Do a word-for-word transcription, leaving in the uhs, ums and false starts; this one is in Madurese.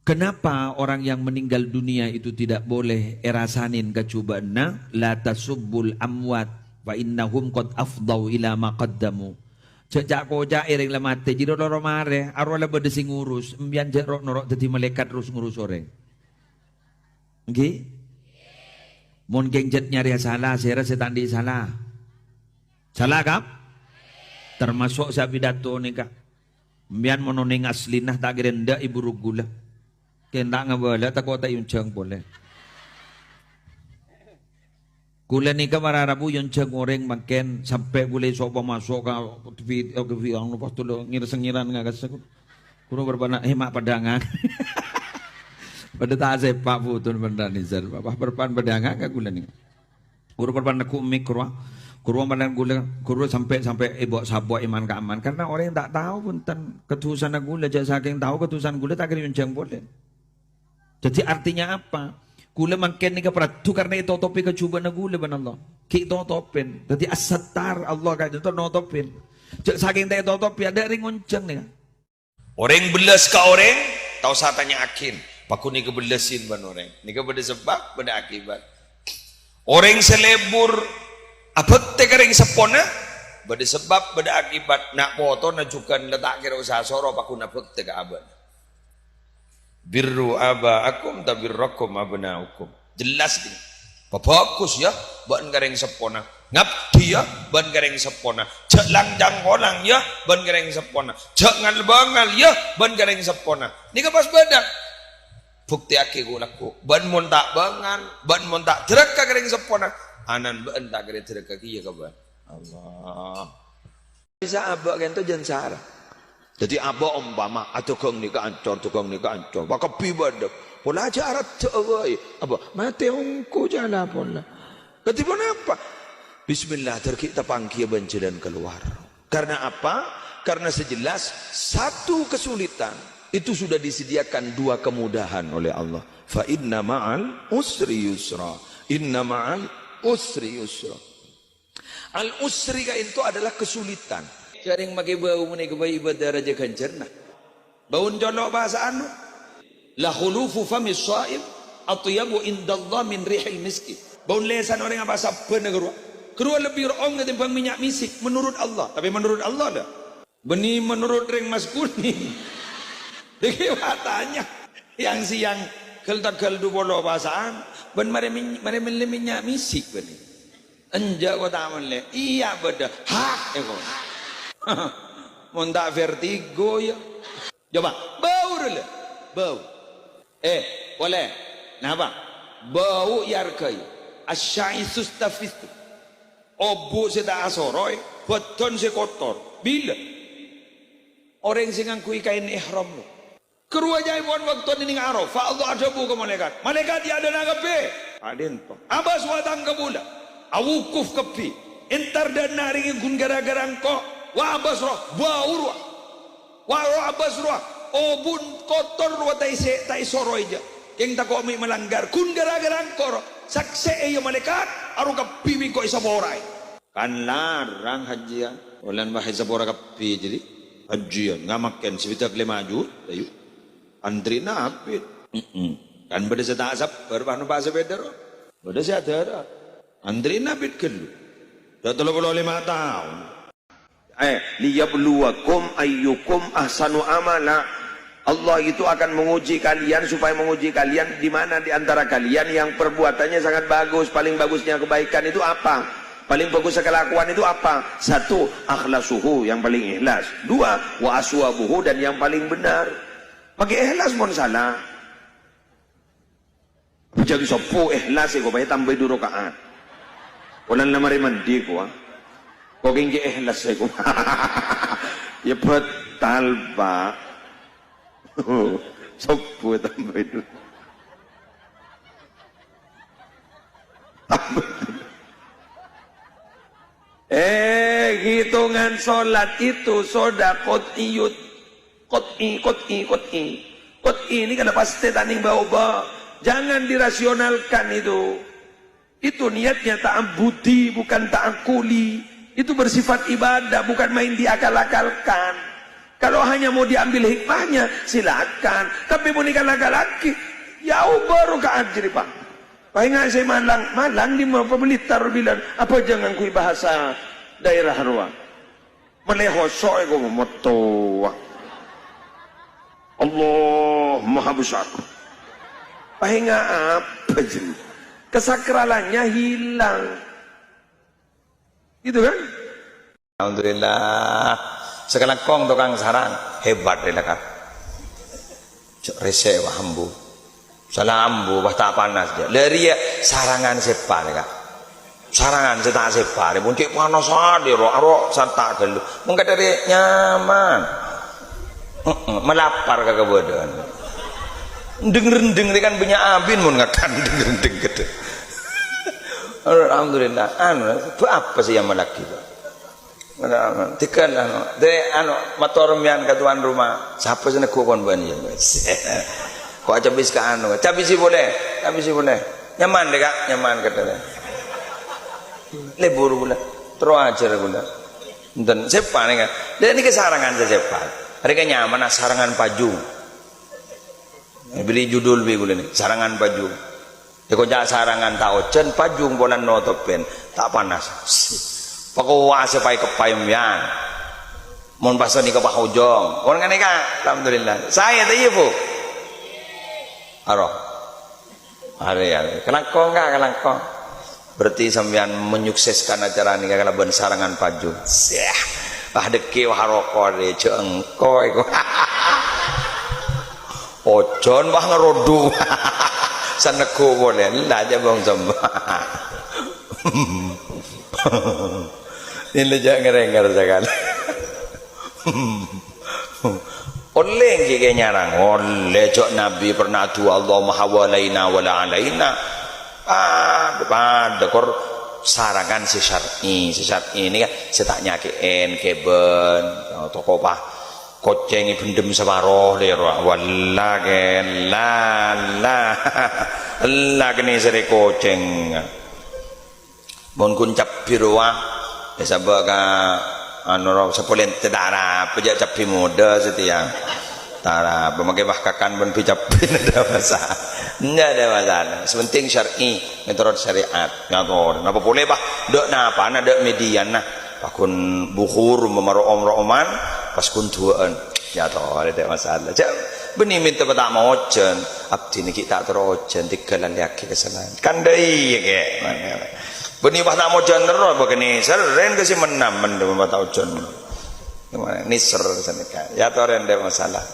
Kenapa orang yang meninggal dunia itu tidak boleh erasanin kajhubâ'ânna? "La tasubbul amwat, fa innahum qad afdau ila ma qaddamu." Jhâ' ca'-koca'è rèng la matè, jiyâ loro marè, arowa la bâdâ sè ngurus, empèyan jhâ' ro'-noro' dhâddhi malaèkat terros ngurus orèng. Èngghi? Mon kèng jhât nyarèya sala, sèra sè ta' andi' sala? Sala, Kap? Tamaso' sè apidato nèka. Empèyan mon onèng aslina ta' kèra endâ' èburu ghulâ. Kèng ta' ngabâlâ, tako' ta' èonjhâng polè. Ghulâ nèka para rabu èonjhâng orèng mangkèn sampè' ghulâ èso' pamaso' ka TV, TV, anu, pas tolo ngèr-sengngèran ngakassa. Ghuru bârbâna, "Eh, ma' padhângan." Padâ ta' sèpa' bhuto bân Ranizar. Apa bârbân padhângan ka ghulâ nèka. Ghuru bârbân neggu' mik, ghuru. Ghuru bârbân ghulâ, ghuru sampè', sampè' èbo'-sabo' è man-ka'emman. Karena orèng ta' tao bhunten kadhusana ghulâ, jhâ' sakèng tao kadhusana ghulâ ta' kèra èonjhâng polè. Dhâddhi artinya apa? Ghulâ mangkèn nèka paraddhu karna ètotobhi kajhubâ'ânna ghulâ bân Allah. Ghi' totobhin. Dhâddhi as-Sattar, Allah ka'dinto notobhin. Jhâ' sakèng ta' ètotobhi, adâ' rèng ngonjhâng nèka. Orèng bellas ka orèng, ta' osa tanya'aghin. Paghun èkabellassin bân orèng. Nèka bâdâ sebab, bâdâ akibat. Orèng sè lebur abhâktè ka rèng seppona, bâdâ sebab, bâdâ akibat. Na' potona jhughân la ta' kèra osa soro, paghun abhâktè ka abâ'na. "Birru aba'akum tabirrakum abna'ukum." Jelas ghi. Pabhâghus, yâ, bân ka rèng seppona. Ngabdi, yâ, bân ka rèng seppona. Jhâ' lang-cangkolang, yâ, bân ka rèng seppona. Jhâ' ngal-bângal, yâ, bân ka rèng seppona. Nèka pas bâdâ. Buktèyaghi ghu-lagghu. Bân mon ta' bângal, bân mon ta' dârâka ka rèng seppona, ana'na bâ'na ta' kèra dârâka kèya ka bâ'na. Allah. Bisa abâ' kènto jân sara. Dhâddhi abâ' ompama adhâghâng nèka ancor, dhâghâng nèka ancor. Pakabbhi bâdâ. Pola jhâ' araddhâ'â bhâi. Abâ' matè ongghu jhâlâ pola. Dhâddhi ponapa? Bismillah, dâr ghi' tapanggiyâ bân jhâlân kalowar. Karena apa? Karena sejelas satu kesulitan itu sudah disediakan dua kemudahan oleh Allah. "Fa inna ma'al usri yusra." Inna ma'al usri yusra. Al-usri ka'dinto adalah kesulitan. Jhâ' rèng makè bâu panèka bhâi ibâdâ rajâ ghânjhârna. Bâuna colo' pasa'an, no? "La khulufu famis shaim atyabu indallah min rihil miski." Bâuna lèsanna orèng apa sabbhân ghâruwa. Ghâruwa lebbi ro'om katèmbhâng mènnya' mèsik menurut Allah. Tapè menurut Allah, la. Bânnè menurut rèng Mas Kuning. Dhâggi' atanya. Yang sèyang ghâl-taghâl du polo pasa'an, bân marè mèny-, marè mellè mènnya' mèsik bânnè. Enjâ' ko ta' mellè. Iyâ bâdâ. Hah, èko. Mon ta' vertigo, yâ. Coba, bâu rèla. Bâu. Eh, polè. Napa? Bâu èarghâi. Asy-sya'i tustafithu. Obu' sè ta' asoroy, bâdân sè kotor. Bilâ? Orèng sè ngangghuy kaèn ihram, lo. Ghâruwa jhâ' pon bâkto nèng Arafah, Allah adhâbu ka malaèkat, "Malaèkat, è adâ'na kabbhi." Ka'dinto. Abâs wa tang kabulâ. Awukuf kabbhi. Entar dâ' enna' rèng ghun ghârâ-ghârâ engko'. Wa abâs rowa. Bâu rowa. Wa rowa abâs rowa. Obu' kotor rowa ta' èsè-, ta' èsoroy jâ. Kèng tako' mè' malanggar. Ghun ghârâ-ghârâ engko' rowa. Saksè'è, yâ malaèkat. Aro kabbhi bi' engko' èsaporaè. Kan larang hajjiyân. Olan bâ' èsapora kabbhi jârèya. Hajjiyân ngamakèn sabidhâk lèma juta, ayu. Antrèna abit. Mm-mm. Kan bâdâ sè ta' sabbhâr, pas nompa' sapèda, ro. Bâdâ sè adhârâ. Antrèna abit ghâllu. Dâ' tello polo lèma taon. Eh, "Liyabluwakum ayyukum ahsanu amala." Allah itu akan menguji kalian, supaya menguji kalian di mana di antara kalian yang perbuatannya sangat bagus. Paling bagusnya kebaikan itu apa? Paling bagusnya kelakuan itu apa? Satu, akhlasuhu, yang paling ikhlas. Dua, wa aswabuhu, dan yang paling benar. Makè ikhlas mon sala. Jhân sobbhu ikhlas è ko, pajhât tambâi du raka'at. Polana la marè mandi ko, ah. Ko kèng ghi' ikhlas è ko. Yâ bhâtal, Pak. Sobbhu tambâi du. Eh, hitungan sholat itu sudah qat'iyut. Qat'i, qat'i, qat'i. Qat'i ini kan pasti ta' nèng bâ-obâ. Jangan dirasionalkan itu. Itu niatnya ta'abbudi, bukan ta'akkuli. Itu bersifat ibadah, bukan main diakal-akalkan. Kalau hanya mau diambil hikmahnya, silakan. Tapi mon èkala-kala'aghi, ya, bârâ ka ajri, Pak. Paènga' sè malang, malang dimma pabelittar bilan, apa jhâ' ngangghuy bahasa daerah rowa. Mellè hoso' èko mettowa. Allah Maha Besar. Paènga' apa jâ'? Kesakralannya hilang. Gitu kan? Alhamdulillah. Sakalangkong tokang sarang. Hebat rè la, Kak. Cè' rèsè' wah ambu. Sala ambu, wah ta' panas jâ'. Lâ rèya sarangan sè pa rè, Kak. Sarangan sè ta' sè pa rè. Mon cè' panas adâ' ro, aro santa ghâllu. Mengka dâri nyaman. Heeh, malapar ka kabâdâ'ân. Deng-rendeng rè kan bânnya' abin mon ngakan deng-rendeng ghâdhâ. Alhamdulillah. Anu, apa sih yang malagi, Pak? Tiga lah, no. De, anu, mator mbiyan ka tuan rumah. Sapa sè neggu' kon bân, ya, wes. Kok acabis ka anu, cabisi polè, cabisi polè. Nyaman, deh, Kak, nyaman, katanya. Lebur gula, terus ajar gula. Enten, sepa nih, Kak. Dan ini kesarangan saya sepa. Mereka nyaman, nah, sarangan pajung. Beri judul bi gula nih, sarangan pajung. Èkoca' sarangan ta' ojhân, pajung polana notobhân, ta' panas. Pakowasa paè-kepaè mbiyan. Mon pas nèka pas ojhân. Mon nganèka, alhamdulillah. Saè ta' iyâ, Bu? Aro. Arè, arè. Kalangkong, Kak, kalangkong. Berarti sampèyan menyukseskan acara nèka kalabân sarangan pajung. Sèh. Wah, dhekkè, wah, roko, arè. Jhâ' engko' èko. Ojhân, wah, ngarodu. Saneggu polè. Ella, jhâ' bong sembah. Ella jhâ' ngèrèngèr sakalè. Ollè ènggi kè nyarang. Ollè, jhâ' Nabi pernah adu'a, "Allahumma hawalaina wala alaina." Padâ, padâ, kor sarangan sè syar'i. Sè syar'i nèka sè ta' nyakè'è kèbân. Toko pa. Kocèng èbhendhem saparo lèro. Walla kèn, la, la. La kènè sèrè kocèng. Mon ghun cabbhi rowa, èsabâ' ka, anu, ro, sapolènte tarap, jhâ' cabbhi modâ satèya. Tarap, mangkè wah kakan bân bi cabbhi, ndak ada masalah. Ndak ada masalah. Sè penting syar'i, meturut syariat. Ngator. Napa polè, Pak? Ndak napana, ndak mediana. Pas ghun buhur, mamaro'om-ro'oman, pas ghun duwâ'ân. Ya toh, arè ta' masalah. Jhâ' bânnè mènta ta' maojhân. Abdhina ghi' ta' terro ojhân, tèghâl alèyaghi kasalaan. Kan dâ' iyâ, Kè. Bânnè pas ta' maojhân terro, bâkènè serrèn ka sè mennam, mennam pas ta' ojhân. Nèser sanèka. Ya toh, arè ndak masalah.